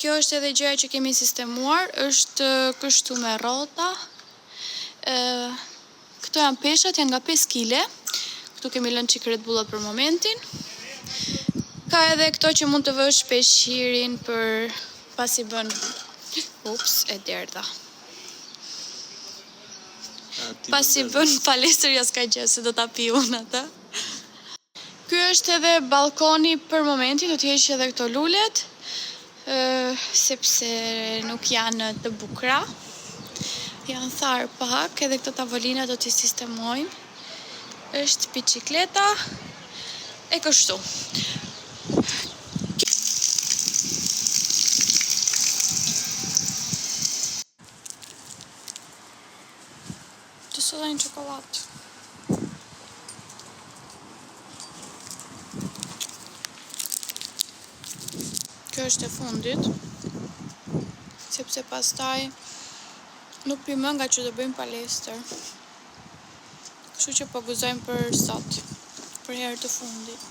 Kjo është edhe gjëja që kemi sistemuar, është kështu me rrota. Ë këto janë peshat, janë nga 5 kile. Këtu kemi lënë çik Red Bullat për momentin. Ka edhe këto që mund të vësh peshirin për pasi bën Ups, e derdha. Pasi bën palestër jo s'ka gjë, se do ta pi unë atë. Ky është edhe ballkoni për momentin, do t'i heq edhe këto lulet, sepse nuk janë të bukura. Janë tharë pak, edhe këto tavolina do t'i sistemojmë. Është bicikleta e kështu. Të solla një çokollatë. Kjo është e fundit, sepse pastaj nuk pi më nga që do bëjmë palestër. Kështu që po gëzojmë për sot, për herë të fundit.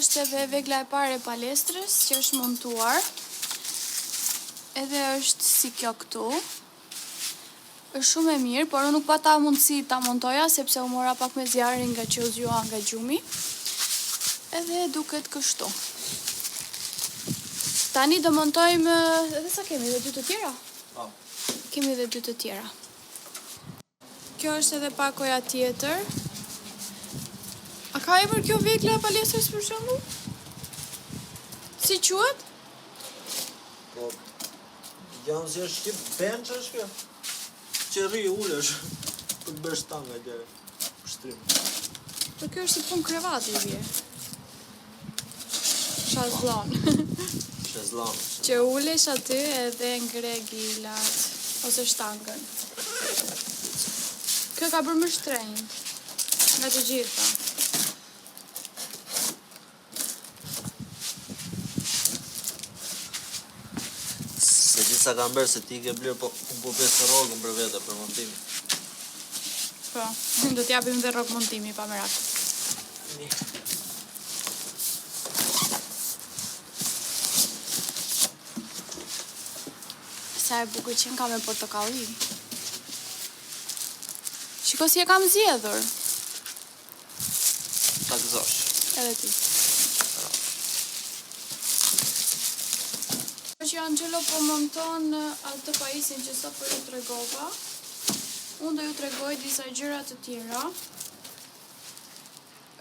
Është edhe vegla e parë e palestrës që është montuar. Edhe është si kjo këtu. Është shumë e mirë, por unë nuk pata mundësi ta montoja sepse u mora pak me zjarrin nga që u zgjua nga gjumi. Edhe duket kështu. Tani do montojmë edhe sa kemi, edhe dy të tjera? Po. Kemi edhe dy të tjera. Kjo është edhe pakoja tjetër. A ka emër kjo vegla e palestrës për shembull? Si quhet? Po, janë si është shqip, bench është kjo? Që rri ulesh për të bërë shtanga gjere. Shtrim. Po kjo është si punë krevati i bie. Shazllon. Shezllon. Që ulesh aty edhe ngre gilat ose shtangën. Kjo ka bërë më shtrenjtë nga të gjitha. Se di sa kam bërë se ti ke blerë, po unë po pres rrogën për vete për montimin. Po, do t'japim dhe rrogë montimi pa merak. Mirë. Sa e bukur që ka me portokalli. Shiko si e kam zgjedhur. Ta gëzosh. Edhe ti. Që Angelo po monton atë pajisjen që sapo ju tregova, unë do ju tregoj disa gjëra të tjera.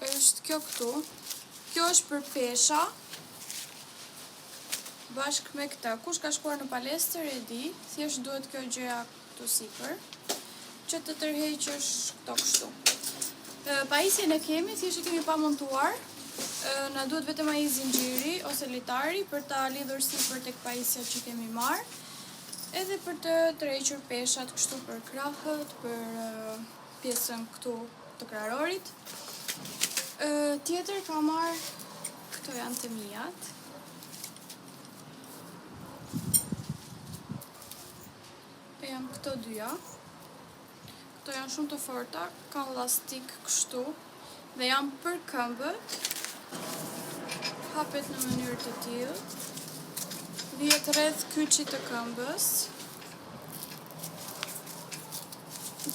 Është kjo këtu. Kjo është për pesha. Bashkë me këtë. Kush ka shkuar në palestër e di, thjesht duhet kjo gjëja këtu sipër, që të tërheqësh këto kështu. Pajisjen e kemi, thjesht e kemi pa montuar. Na duhet vetëm ai zinxhiri ose litari për ta lidhur sipër tek pajisja që kemi marrë, edhe për të tërhequr peshat kështu për krahët, për pjesën këtu të krarorit. Tjetër ka marrë, këto janë të miat. E janë këto dyja. Këto janë shumë të forta, kanë lastik kështu dhe janë për këmbët. Hapet në mënyrë të tillë. Vihet rreth kyçit të këmbës.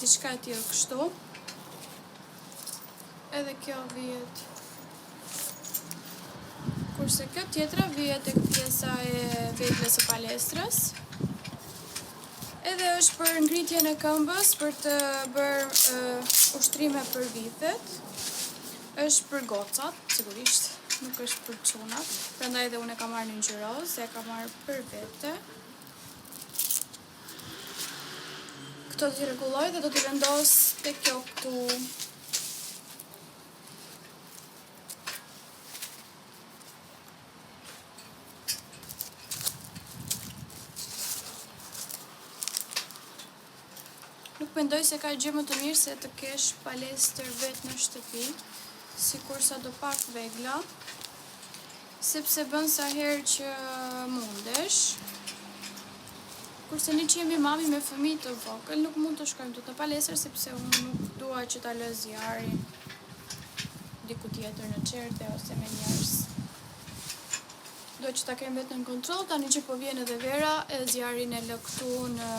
Diçka e tillë kështu. Edhe kjo vihet. Kurse kjo tjetra vihet tek pjesa e veglës së palestrës. Edhe është për ngritjen e këmbës, për të bërë uh, ushtrime për vithet. Është për gocat, sigurisht, nuk është për çunat. Prandaj edhe unë e kam marrë në ngjyrë rozë, e kam marrë për vete. Këto do t'i rregulloj dhe do t'i vendos te kjo këtu. Nuk mendoj se ka gjë më të mirë se të kesh palestër vetë në shtëpi, sikur sado pak vegla, sepse bën sa herë që mundesh. Kurse ne që jemi mami me fëmijë të vogël, nuk mund të shkojmë dot në palestër sepse unë nuk dua që ta lë zjarrin diku tjetër në çerdhe ose me njerëz. Do që ta kem vetë në kontroll, tani që po vjen edhe vera, e zjarrin e lë këtu në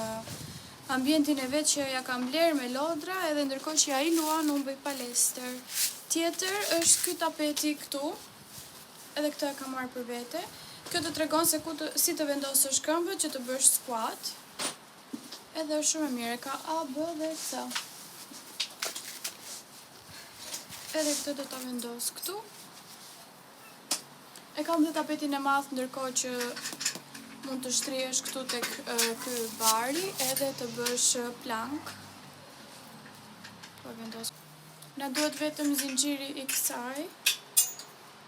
ambientin e vet që ja kam blerë me lodra, edhe ndërkohë që ai luan, unë bëj palestër. Tjetër është ky tapeti këtu, edhe këtë e kam marrë për vete. Kjo të tregon se ku të, si të vendosësh këmbët që të bësh squat. Edhe është shumë e mirë, ka A, B dhe C. Edhe këtë do ta vendos këtu. E kam dhe tapetin e madh ndërkohë që mund të shtrihesh këtu tek ky bari edhe të bësh plank. Po e vendos. Na duhet vetëm zinxhiri i kësaj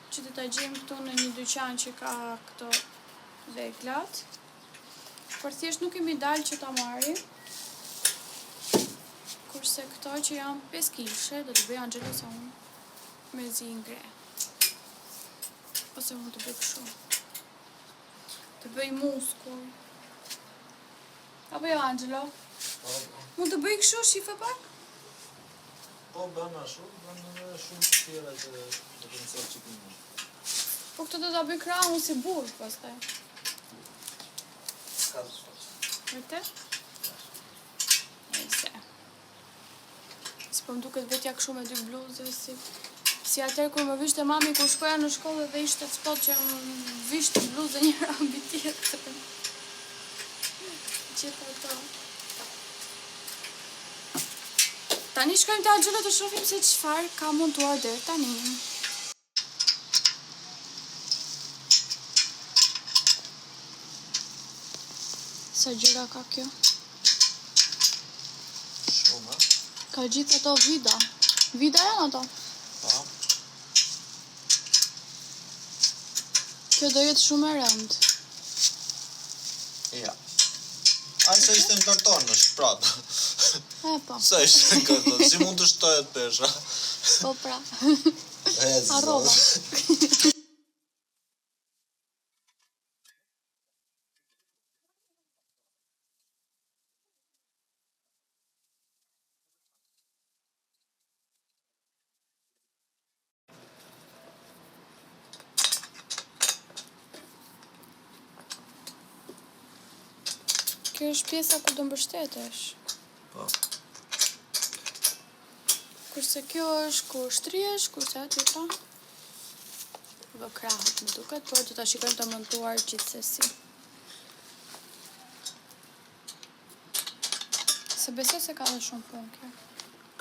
që do ta gjejmë këtu në një dyqan që ka këto veglat. Por thjesht nuk kemi dalë që ta marrim. Kurse këto që janë 5 kilshe, do të bëj Angelo se unë mezi i ngre. Ose mund të bëj kështu. Të bëj muskull. Apo jo, Angelo? Po, po. Mund të bëj kështu, shife pak? Po, bën ashtu, bën edhe shumë të tjera që do të mësoj që këmë. Po këtë do ta bëj krahun si burr pastaj. Ka të thotë. Vërtet? Nejse. Si po më duket vetja kështu me dy bluze, si si atëherë kur më vishte mami kur shkoja në shkollë dhe ishte ftohtë që më vishte bluze njëra mbi tjetrën. Gjithë ato. Tani shkojmë te Angelo të shohim se çfarë ka montuar deri tani. Sa gjëra ka kjo? Shumë, a? Ka gjithë ato vida. Vida janë ato? Po. Kjo do jetë shumë e rëndë. Ja. Ai sa ishte në karton është prapë. E po. Sa ishte në karton, si mund të shtohet pesha? Po pra. E, Harrova. zot. Kjo është pjesa ku do mbështetesh. Po. Kurse kjo është ku shtrihesh, kurse aty pa. Vë krahët më duket, por do ta shikojmë të montuar gjithsesi. Se besoj se ka dhe shumë punë kjo.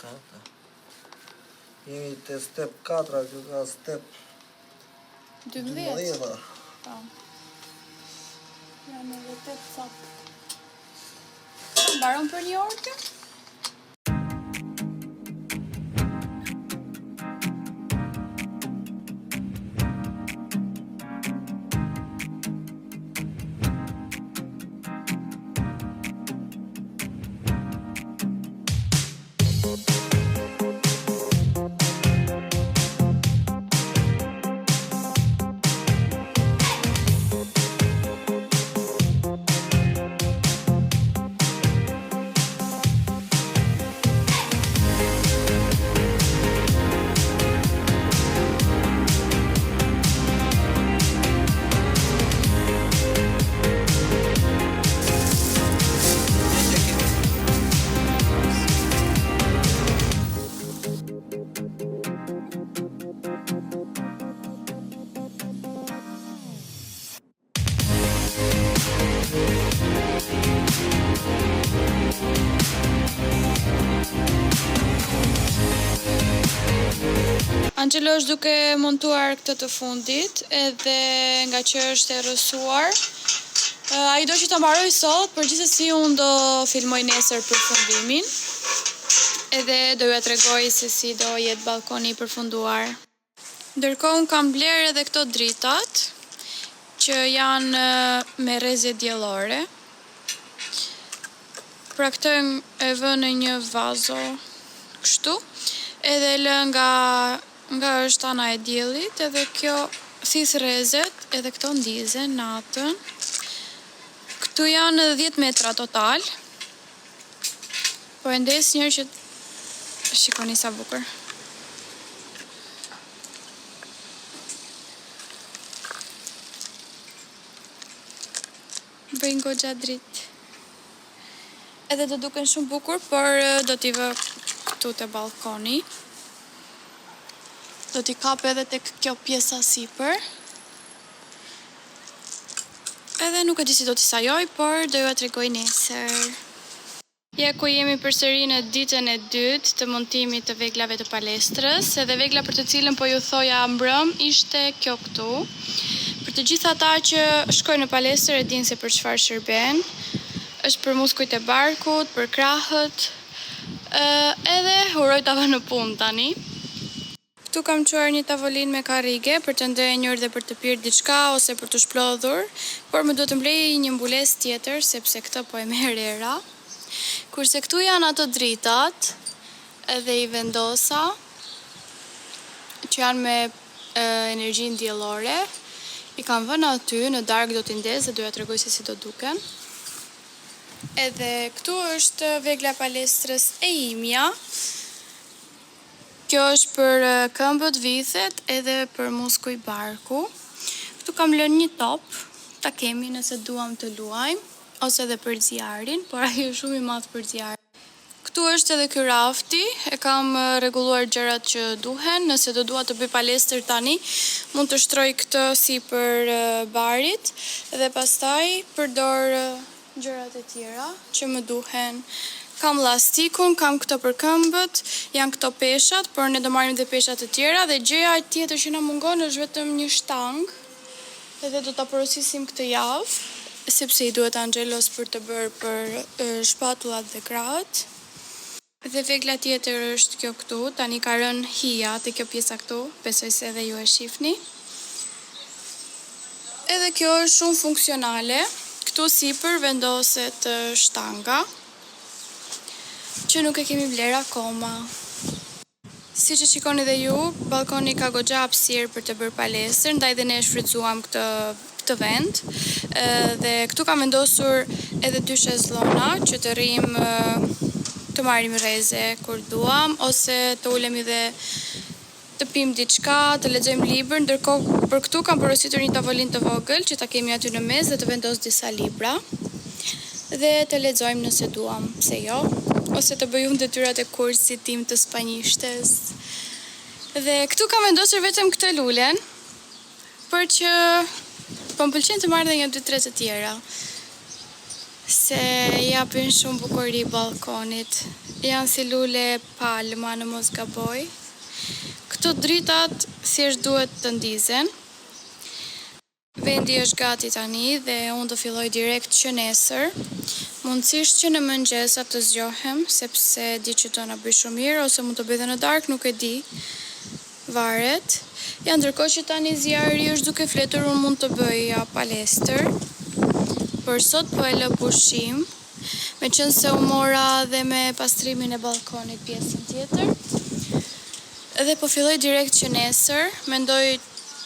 Ka, ka. Jemi te step 4, kjo ka step 12. 12. Po. Janë edhe 8 copë. Sa mbaron për një orë kjo? Angelo është duke montuar këtë të fundit, edhe nga që është e rrësuar, Ai do që ta mbaroj sot, por gjithsesi unë do filmoj nesër përfundimin. Edhe do jua tregoj se si do jetë ballkoni i përfunduar. Ndërkohë unë kam blerë edhe këto dritat që janë me rreze diellore. Pra këtë e vë në një vazo kështu, edhe lë nga nga është ana e diellit, edhe kjo thith rrezet, edhe këto ndizen natën. Këtu janë 10 metra total. Po e ndes njëherë që shikoni sa bukur. Bëjnë goxha dritë. Edhe do duken shumë bukur, por do t'i vë këtu te ballkoni. Do t'i kap edhe tek kjo pjesa sipër. Edhe nuk e di si do t'i sajoj, por do jua tregoj nesër. Ja ku jemi përsëri në ditën e dytë të montimit të veglave të palestrës, edhe vegla për të cilën po ju thoja mbrëm ishte kjo këtu. Për të gjithë ata që shkojnë në palestër e dinë se për çfarë shërben. Është për muskujt e barkut, për krahët. Edhe uroj ta vë në punë tani. Këtu kam çuar një tavolinë me karrige për të ndenjur dhe për të pirë diçka ose për të shplodhur, por më duhet të mblej një mbulesë tjetër sepse këtë po e merr era. Kurse këtu janë ato dritat edhe i vendosa që janë me energjinë diellore. I kam vënë aty, në darkë do t'i ndez dhe do ja tregoj se si do duken. Edhe këtu është vegla e palestrës e imja. Kjo është për këmbët, vithet edhe për muskuj barku. Këtu kam lënë një top, ta kemi nëse duam të luajmë, ose edhe për zjarrin, por ai është shumë i madh për zjarr. Këtu është edhe ky rafti, e kam rregulluar gjërat që duhen, nëse do dua të bëj palestër tani, mund të shtroj këtë sipër barit dhe pastaj përdor gjërat e tjera që më duhen. Kam llastikun, kam këto për këmbët, janë këto peshat, por ne do marrim dhe pesha të tjera dhe gjëja tjetër që na mungon është vetëm një shtangë. Edhe do ta porosisim këtë javë, sepse i duhet Anxhelos për të bërë për shpatullat dhe krahët. Dhe vegla tjetër është kjo këtu, tani ka rënë hija te kjo pjesa këtu, besoj se edhe ju e shihni. Edhe kjo është shumë funksionale. Këtu sipër vendoset shtanga, që nuk e kemi blerë akoma. Siç e shikoni dhe ju, ballkoni ka goxha hapësirë për të bërë palestër, ndaj dhe ne e shfrytëzuam këtë këtë vend. Dhe këtu kam vendosur edhe dy shezllona që të rrim të marrim rreze kur duam ose të ulemi dhe të pimë diçka, të lexojmë libër, ndërkohë për këtu kam porositur një tavolinë të vogël që ta kemi aty në mes dhe të vendos disa libra dhe të lexojmë nëse duam, pse jo, ose të bëj unë detyrat e kursit tim të spanjishtes. Dhe këtu kam vendosur vetëm këtë lulen, por që po më pëlqen të marr dhe një 2-3 të tjera, se japin shumë bukuri ballkonit. Janë si lule palma në mos gaboj. Këto dritat thjesht duhet të ndizen. Vendi është gati tani dhe unë do filloj direkt që nesër. Mundësisht që në mëngjes sa të zgjohem, sepse di që do na bëj shumë mirë, ose mund të bëj dhe në darkë, nuk e di. Varet. Ja, ndërkohë që tani zjarri është duke fletur, unë mund të bëj palestër. Por sot po e lë pushim, meqenëse u mora dhe me pastrimin e ballkonit pjesën tjetër. Edhe po filloj direkt që nesër, mendoj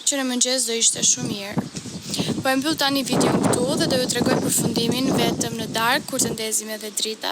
që në mëngjes do ishte shumë mirë. Po e mbyll tani videon këtu dhe do ju tregoj përfundimin vetëm në darkë kur të ndezim edhe dritat.